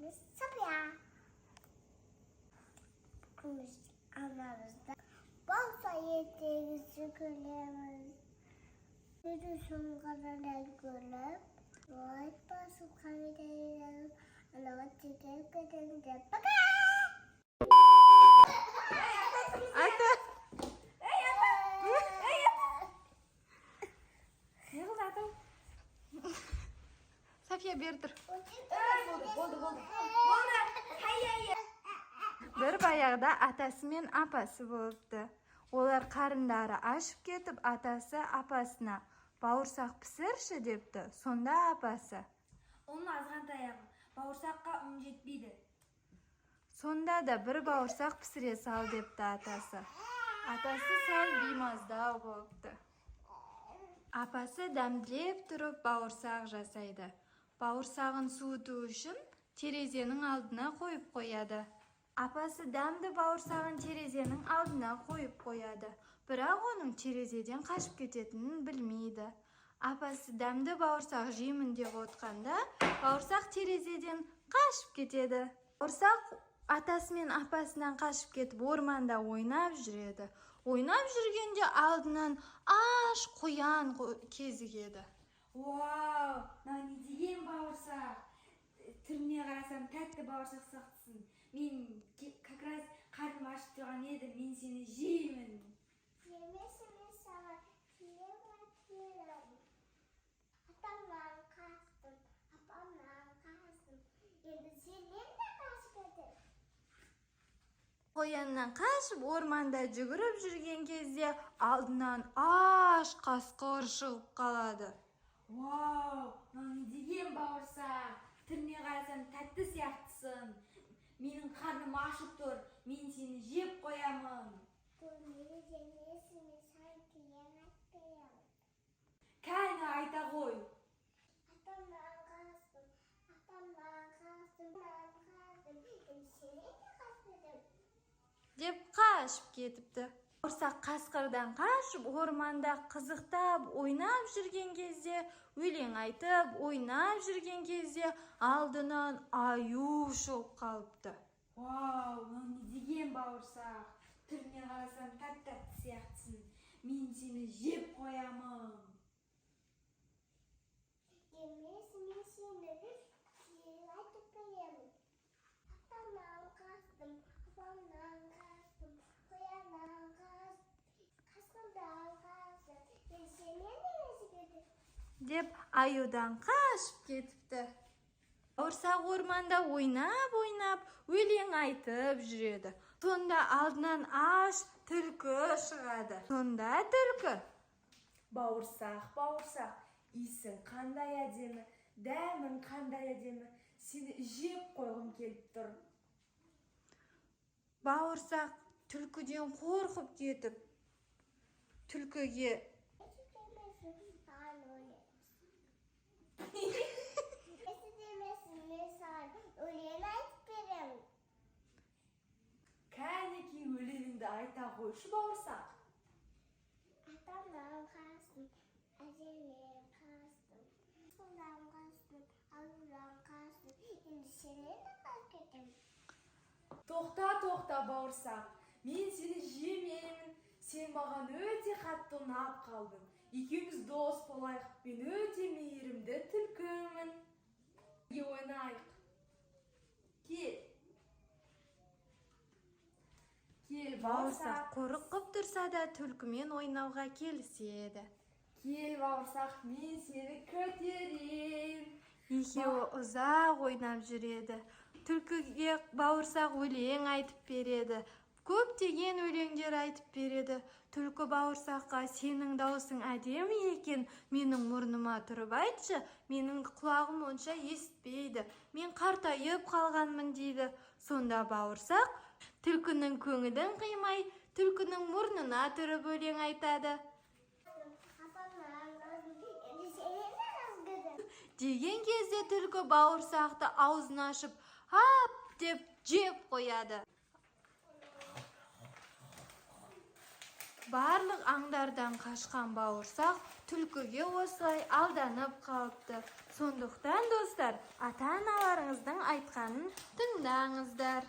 Мен София. Бүгін біз анамызда бауырсақ ертегісі көреміз. Видео соңына қарай көріп, лайк басып, комментарий жазып, анаға тіркеліп кетіңдер. Пока! Ата. Не қылды, атау? София, бері тұр. Болды, болды, болды, болды. Хай. Бір баяғыда атасы мен апасы болыпты. Олар қарындары ашып кетіп, атасы апасына: «Бауырсақ пісірші», – депті. Сонда апасы: Ұн азғантай ағы, бауырсаққа ұн жетпейді. «Сонда да бір бауырсақ пісіре сал», – депті атасы. Атасы сәл беймаздау болыпты. Апасы дәмділеп тұрып бауырсақ жасайды. Бауырсағын суыту үшін терезенің алдына қойып қояды. Апасы дәмді бауырсағын терезенің алдына қойып қояды, бірақ оның терезеден қашып кететінін білмейді. Апасы дәмді бауырсақ жеймін деп отқанда, бауырсақ терезеден қашып кетеді. Бауырсақ атасы мен апасынан қашып кетіп, орманда ойнап жүреді. Ойнап жүргенде алдынан аш қоян кезігеді. Вау, мынау не деген бауырсақ! Түріне қарасам, тәтті бауырсақ сияқтысың. Мен как раз қарным ашып тұрған еді, мен сені жеймін. Жемесін, мен саған киім әперемін. Атамнан қаштым, апамнан қаштым. Енді сенен де қашып кетемін. Қояннан қашып, орманда жүгіріп жүрген кезде алдынан аш қасқыр шығып қалады. Вау, мынау не деген бауырсақ! Түріне қарасам, тәтті сияқтысың. Менің қарным ашып тұр, мен сені жеп қоямын. Мені жемесін, мен саған киім әперемін. Кәні, айта ғой. Атамнан қаштым, апамнан қаштым, қаштым. Енді сенен де қашып кетемін. Деп қашып кетіпті. Бауырсақ қасқырдан қашып, орманда қызықтап ойнап жүрген кезде, өлең айтып ойнап жүрген кезде алдынан аю шығып қалыпты. Вау, мынау не деген бауырсақ! Түріне қарасам, тәп тәтті сияқтысың. Мен сені жеп қоямын. Жемесін, мен сені киім айтып беремін. Атамнан қаштым, апамнан қаштым, қояннан қаштым, қасқырдан қаштым. Енді сенен де қашып кетемін. Деп аюдан қашып кетіпті. Бауырсақ орманда ойнап ойнап өлең айтып жүреді. Сонда алдынан аш түлкі шығады. Сонда түлкі: Бауырсақ, бауырсақ, иісің қандай әдемі, дәмің қандай әдемі, сені жеп қойғым келіп тұр. Бауырсақ түлкіден қорқып кетіп, түлкіге: Жемесін, саған өлең. Жемесін, мен саған өлең айтып беремін. Кәнекей, өлеңіңді айта қойшы, бауырсақ. Атамнан қаштым, әжемнен қаштым, қасқырдан қаштым, аюдан қаштым. Енді сенен де қашып кетемін. Тоқта, тоқта, бауырсақ, мен сені жемеймін. Сен маған өте қатты ұнап қалдың. Екеуміз дос болайық. Мен өте мейірімді түлкімін. Бірге ойнайық. Кел, кел, Бауырсақ бауырсақ. қорқып тұрса да, түлкімен ойнауға келіседі. Кел, бауырсақ, мен сені көтерейін. Екеуі ұзақ ойнап жүреді. Түлкіге бауырсақ өлең айтып береді, көптеген өлеңдер айтып береді. Түлкі бауырсаққа: «Сенің даусың әдемі екен, менің мұрныма тұрып айтшы, менің құлағым онша естпейді, мен қартайып қалғанмын», – дейді. Сонда бауырсақ түлкінің көңілін қимай, түлкінің мұрнына тұрып өлең айтады. Апамнан қаштым, енді сенен де қашып кетемін. Деген кезде түлкі бауырсақты аузын ашып, «Ап!» деп жеп қояды. Барлық аңдардан қашқан бауырсақ түлкіге осылай алданып қалыпты. Сондықтан, достар, ата-аналарыңыздың айтқанын тыңдаңыздар.